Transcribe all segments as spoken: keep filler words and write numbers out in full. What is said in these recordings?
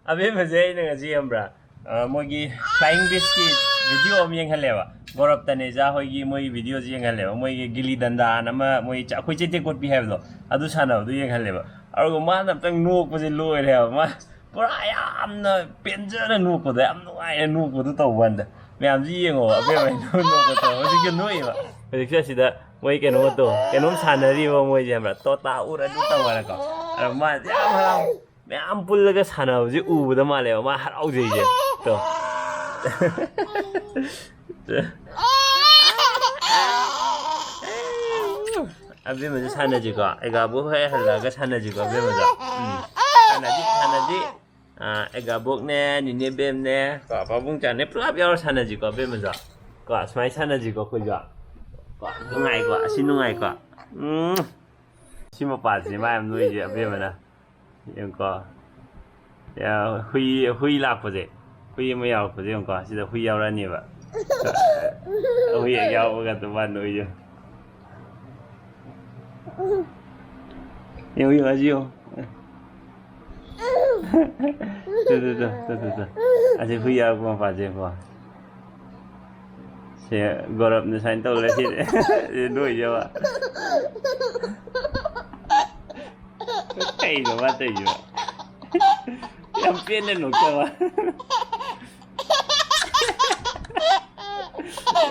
ꯑꯕꯦꯝꯃꯁꯦ ꯑꯩꯅ ꯉꯁꯤ ꯈꯪꯕ꯭ꯔꯥ, ꯑ, ꯃꯣꯏꯒꯤ Flying Beast ꯀꯤ video ꯑꯃ ꯌꯦꯡꯍꯜꯂꯦꯕ꯫ ꯒꯧꯔꯕ ꯇꯅꯦꯖꯥ ꯍꯣꯏꯒꯤ ꯃꯣꯏ video ꯁꯦ ꯌꯦꯡꯍꯜꯂꯦꯕ꯫ ꯃꯣꯏꯒꯤ ꯒꯤꯂꯤ ꯗꯟꯗꯥꯅ ꯑꯃ ꯃꯣꯏ ꯆ-, ꯑꯩꯈꯣꯏ ꯆꯩꯇꯦꯛ ꯀꯣꯠꯄꯤ ꯍꯥꯏꯕꯗꯣ, ꯑꯗꯨ ꯁꯥꯟꯅꯕꯗꯣ ꯌꯦꯡꯍꯜꯂꯦꯕ꯫ ꯑꯗꯨꯒ ꯃꯥꯅ ꯑꯝꯇꯪ ꯅꯣꯛꯄꯁꯦ ꯂꯣꯏꯔꯦ ꯍꯥꯏꯕ꯫ ꯃꯥ ꯄꯨꯔꯥ ꯌꯥꯝꯅ ꯄꯦꯟꯖꯅ ꯅꯣꯛꯄꯗꯣ, ꯌꯥꯝ ꯅꯨꯡꯉꯥꯏꯅ ꯅꯣꯛꯄꯗꯣ ꯇꯧꯕ ꯀꯥꯟꯗ꯫ ꯃꯌꯥꯝꯁꯤ ꯌꯦꯡꯉꯣ, ꯑꯕꯦꯝꯃ ꯍꯣꯏ ꯅꯣꯛꯄꯗꯣ꯫ ꯍꯧꯖꯤꯛꯁꯨ ꯅꯣꯛꯏꯕ꯫ ꯍꯧꯖꯤꯛꯁꯨ ꯑꯁꯤꯗ ꯃꯣꯏ ꯀꯩꯅꯣ ꯇꯧ-, ꯀꯩꯅꯣꯝ ꯁꯥꯟꯅꯔꯤꯕ ꯃꯣꯏꯁꯦ, ꯈꯪꯕ꯭ꯔꯥ? ꯇꯣꯇꯥ ꯎꯔ ꯑꯗꯨ ꯇꯧ ꯍꯥꯏꯔꯀꯣ꯫ ꯑꯗ ꯃꯥ ꯌꯥꯝ ꯍꯔꯥꯎ-, ꯃꯌꯥꯝ ꯄꯨꯜꯂꯒ ꯁꯥꯟꯅꯕꯁꯦ ꯎꯕꯗ ꯃꯥꯜꯂꯦꯕ ꯃꯥ ꯍꯔꯥꯎꯖꯩꯁꯦ꯫ ꯇꯣ꯫ ꯑꯕꯦꯝꯃꯁꯨ ꯁꯥꯟꯅꯁꯤꯀꯣ꯫ ꯑꯩꯒꯥꯕꯨ ꯍꯣꯏ ꯍꯜꯂꯛꯑꯒ ꯁꯥꯟꯅꯁꯤꯀꯣ, ꯑꯕꯦꯝꯃꯁꯨ꯫ ꯎꯝ꯫ ꯁꯥꯟꯅꯁꯤ, ꯁꯥꯟꯅꯁꯤ꯫ ꯑꯥ, ꯑꯩꯒꯥꯕꯣꯛꯅꯦ, ꯅꯤꯅꯦ ꯕꯦꯝꯅꯦ, ꯀꯣ, ꯄꯥꯕꯨꯡ ꯆꯥꯅꯦ, ꯄꯨꯂꯞ ꯌꯥꯎꯔ ꯁꯥꯟꯅꯁꯤꯀꯣ, ꯑꯕꯦꯝꯃꯁꯨ꯫ ꯀꯣ, ꯁꯨꯃꯥꯏꯅ ꯁꯥꯟꯅꯁꯤꯀꯣ, ꯑꯩꯈꯣꯏꯁꯨ꯫ ꯀꯣ, ꯅꯨꯡꯉꯥꯏꯀꯣ? ꯑꯁꯤ ꯅꯨꯡꯉꯥꯏꯀꯣ? ꯎꯝ꯫ ꯁꯤ ꯃꯄꯥꯁꯤꯅꯦ ꯃꯥ ꯌꯥꯝ ꯅꯣꯏꯁꯦ, ꯑꯕꯦꯝꯃꯅ꯫ ꯌꯦꯡꯉꯨꯀꯣ꯫ ꯌꯥ-, ꯍꯨꯏ, ꯍꯨꯏ ꯂꯥꯛꯄꯁꯦ꯫ ꯍꯨꯏ ꯑꯃ ꯌꯥꯎꯔꯛꯄꯁꯦ ꯌꯦꯡꯉꯨꯀꯣ꯫ ꯁꯤꯗ ꯍꯨꯏ ꯌꯥꯎꯔꯛꯑꯅꯤꯕ꯫ ꯍꯨꯏ ꯍꯦꯛ ꯌꯥꯎꯕꯒ ꯑꯗꯨꯝ ꯃꯥ ꯅꯣꯏꯁꯦ꯫ ꯌꯦꯡꯉꯨ, ꯌꯦꯡꯉꯨ, ꯑꯁꯤ ꯌꯦꯡꯉꯨ꯫ Two, two, two, two, two, two. ꯑꯁꯤ ꯍꯨꯏ ꯌꯥꯎꯔꯛꯄ ꯃꯄꯥꯁꯦ ꯌꯦꯡꯉꯨꯀꯣ꯫ ꯁꯦ, ꯒꯧꯔꯕꯅ ꯁꯨꯃꯥꯏꯅ ꯇꯧ ꯂꯩ, ꯁꯤ, ꯁꯤ ꯅꯣꯏꯁꯦ ꯌꯦꯡꯉꯣ꯫ ꯀꯩꯅꯣ ꯃꯥ ꯇꯧꯔꯤꯁꯤꯕꯣ? ꯌꯥꯝ ꯄꯦꯟꯅ ꯅꯣꯛꯆꯕ꯫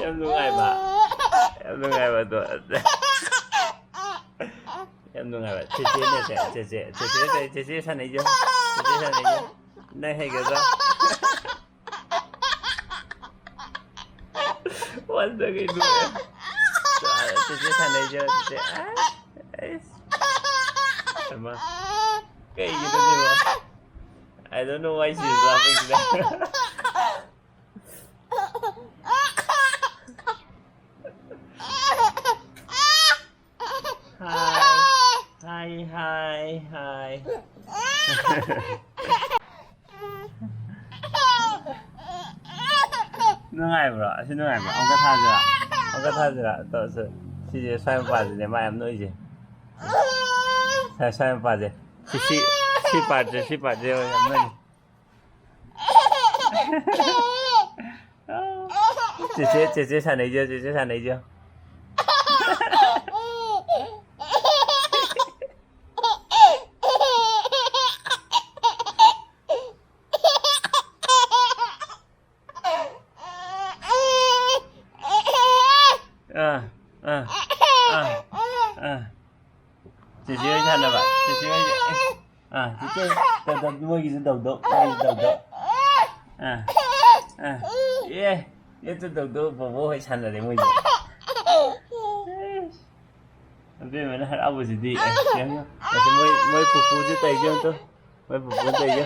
ꯌꯥꯝ ꯅꯨꯡꯉꯥꯏꯕ꯫ ꯌꯥꯝ ꯅꯨꯡꯉꯥꯏꯕ ꯑꯗꯣ꯫ ꯌꯥꯝ ꯅꯨꯡꯉꯥꯏꯕ꯫ ꯆꯦꯆꯦꯅꯦ ꯁꯦ, ꯆꯦꯆꯦ, ꯆꯦꯆꯦ, ꯆꯦꯆꯦ ꯁꯥꯟꯅꯩꯁꯦ꯫ ꯆꯦꯆꯦ ꯁꯥꯟꯅꯩꯁꯦ꯫ ꯅꯪ ꯍꯩꯒꯗ꯭ꯔꯣ? ꯋꯥꯟꯗꯒꯩ ꯅꯣꯛꯑꯦ꯫ ꯆꯦꯆꯦ ꯁꯥꯟꯅꯩꯁꯦ, ꯆꯦꯆꯦ꯫ ꯑꯩꯁ꯫ ꯍꯩꯃꯥ꯫ ꯀꯩꯒꯤꯅꯣ ꯁꯤꯕꯣ? I don't know why she's laughing. Hi. Hi, hi, hi. ꯅꯨꯡꯉꯥꯏꯕ꯭ꯔꯣ? ꯑꯁꯤ ꯅꯨꯡꯉꯥꯏꯕ꯭ꯔꯣ? ꯑꯃꯨꯛꯀ ꯊꯥꯁꯤꯔꯥ? ꯑꯃꯨꯛꯀ ꯊꯥꯁꯤꯔꯥ? ꯇꯧꯔꯁꯦ꯫ ꯁꯤꯁꯦ ꯁ꯭ꯋꯥꯏ ꯃꯄꯥꯁꯤꯅꯦ ꯃꯥ ꯌꯥꯝ ꯅꯣꯛꯏꯁꯦ꯫ ꯁ꯭ꯋꯥꯏ, ꯁ꯭ꯋꯥꯏ ꯃꯄꯥꯁꯦ꯫ ꯁꯤ, ꯁꯤ, ꯁꯤ ꯄꯥꯔꯠꯁꯦ, ꯁꯤ ꯄꯥꯔꯠꯁꯦ ꯌꯥꯝ ꯅꯣꯛꯏ꯫ ꯆꯦꯆꯦ, ꯆꯦꯆꯦ ꯁꯥꯟꯅꯩꯁꯦ, ꯆꯦꯆꯦ ꯁꯥꯟꯅꯩꯁꯦ꯫ ꯑꯥ, ꯑꯥ, ꯑꯥ, ꯑꯥ꯫ ꯆꯦꯆꯦ ꯍꯣꯏ ꯁꯥꯟꯅꯕ꯫ ꯆꯦꯆꯦ ꯍꯣꯏ꯫ ꯑꯥ, ꯆꯦꯆꯦ꯫ ꯇꯧ, ꯇꯧ, ꯃꯣꯏꯒꯤꯁꯨ ꯇꯧꯗꯧ, ꯃꯣꯏꯒꯤꯁꯨ ꯇꯧꯗꯧ꯫ ꯑꯥ, ꯑꯥ꯫ ꯑꯦ, ꯑꯦ, ꯇꯧ, ꯇꯧꯗꯧ, ꯕꯣꯕꯣ ꯍꯣꯏ ꯁꯥꯟꯅꯔꯦ ꯃꯣꯏꯁꯨ꯫ ꯑꯕꯦꯝꯃꯅ ꯍꯔꯥꯎꯕꯁꯤꯗꯤ꯫ ꯑꯦ, ꯌꯦꯡꯉꯣ꯫ ꯑꯁꯤ ꯃꯣꯏ, ꯃꯣꯏ ꯄꯨꯄꯨꯁꯦ ꯇꯧꯔꯤꯁꯦ ꯑꯝꯇ꯫ ꯃꯣꯏ ꯄꯨꯄꯨ ꯇꯧꯔꯤꯁꯦ꯫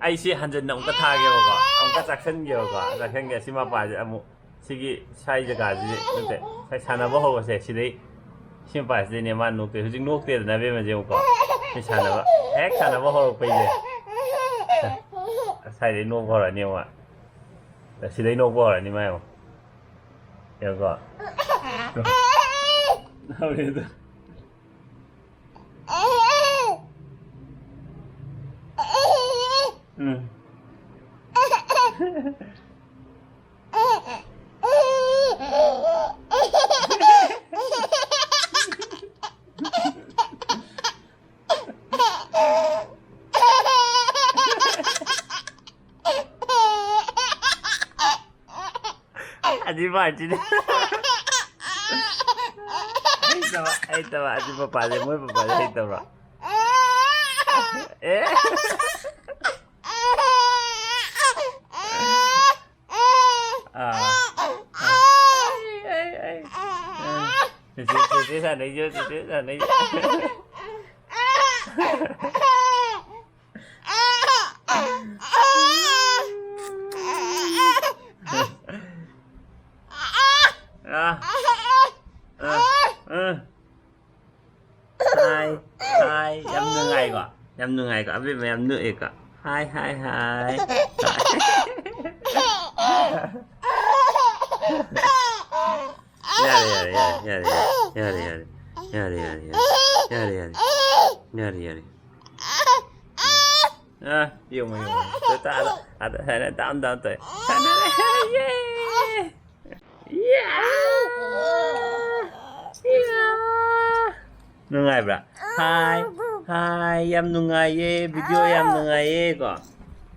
ꯑꯩ ꯁꯤ ꯍꯟꯖꯟꯅ ꯑꯃꯨꯛꯀ ꯊꯥꯒꯦꯕꯀꯣ, ꯑꯃꯨꯛꯀ ꯆꯥꯛꯁꯟꯒꯦꯕꯀꯣ, ꯆꯥꯛꯁꯟꯒꯦ꯫ ꯁꯤ ꯃꯄꯥꯁꯦ ꯑꯃꯨꯛ, ꯁꯤꯒꯤ ꯁ꯭ꯋꯥꯏ ꯖꯒꯥꯁꯤꯗꯤ ꯅꯠꯇꯦ, ꯁ꯭ꯋꯥꯏ ꯁꯥꯟꯅꯕ ꯍꯧꯔꯁꯦ꯫ ꯁꯤꯗꯩ, ꯁꯤ ꯃꯄꯥꯁꯤꯗꯩꯅꯦ ꯃꯥ ꯅꯣꯛꯇꯣꯏ꯫ ꯍꯧꯖꯤꯛ ꯅꯣꯛꯇꯦꯗꯅ ꯑꯕꯦꯝꯃꯁꯦ ꯑꯃꯨꯛꯀꯣ꯫ ꯁꯤ ꯁꯥꯟꯅꯕ, ꯍꯦꯛ ꯁꯥꯟꯅꯕ ꯍꯧꯔꯛꯄꯩꯁꯦ꯫ ꯁ꯭ꯋꯥꯏꯗꯩ ꯅꯣꯛꯄ ꯍꯧꯔꯛꯑꯅꯤ ꯑꯃꯨꯛ꯫ ꯁꯤꯗꯩ ꯅꯣꯛꯄ ꯍꯧꯔꯛꯑꯅꯤ ꯃꯥ ꯌꯦꯡꯉꯣ꯫ ꯌꯦꯡꯉꯣꯀꯣ꯫ ꯍꯧꯔꯦ ꯑꯗꯨ꯫ ꯎꯝ꯫ ꯑꯗꯨ ꯃꯥꯔꯇꯤꯟ꯫ ꯍꯩꯇꯕ, ꯍꯩꯇꯕ꯫ ꯑꯗꯨ ꯄꯄꯥꯁꯦ, ꯃꯣꯏ ꯄꯄꯥꯁꯦ ꯍꯩꯇꯕ꯭ꯔꯣ? ꯑꯦ꯫ ꯑꯥ꯫ ꯑꯥ꯫ ꯑꯩ, ꯑꯩ, ꯑꯩ꯫ ꯑꯥ꯫ ꯆꯦꯆꯦ, ꯆꯦꯆꯦ ꯁꯥꯟꯅꯩꯁꯦ, ꯆꯦꯆꯦ ꯁꯥꯟꯅꯩꯁꯦ꯫ ꯑꯥ꯫ ꯑꯥ꯫ ꯑꯥ꯫ ꯍꯥꯏ, ꯍꯥꯏ, ꯌꯥꯝ ꯅꯨꯡꯉꯥꯏꯀꯣ? ꯌꯥꯝ ꯅꯨꯡꯉꯥꯏꯀꯣ? ꯑꯕꯦꯝꯃ ꯌꯥꯝ ꯅꯣꯛꯑꯦꯀꯣ? ꯍꯥꯏ, ꯍꯥꯏ, ꯍꯥꯏ꯫ ꯌꯥꯔꯦ, ꯌꯥꯔꯦ꯫ ꯌꯥꯔꯦ, ꯌꯥꯔꯦ, ꯌꯥꯔꯦ꯫ ꯌꯥꯔꯦ, ꯌꯥꯔꯦ꯫ ꯌꯥꯔꯦ, ꯌꯥꯔꯦ꯫ ꯑ, ꯌꯦꯡꯉꯣ, ꯌꯦꯡꯉꯣ꯫ ꯇ-, ꯇ-, ꯑꯗ, ꯑꯗ, ꯁꯥꯟꯅꯔꯦ, ꯗꯥꯎꯟ, ꯗꯥꯎꯟ ꯇꯧꯋꯦ꯫ ꯁꯥꯟꯅꯔꯦ꯫ ꯌꯦ! ꯌꯦ! ꯌꯦ! ꯅꯨꯡꯉꯥꯏꯕ꯭ꯔꯥ? ꯍꯥꯏ, ꯍꯥꯏ, ꯌꯥꯝ ꯅꯨꯡꯉꯥꯏꯌꯦ, ꯚꯤꯗꯤꯑꯣ ꯌꯥꯝ ꯅꯨꯡꯉꯥꯏꯌꯦ ꯀꯣ꯫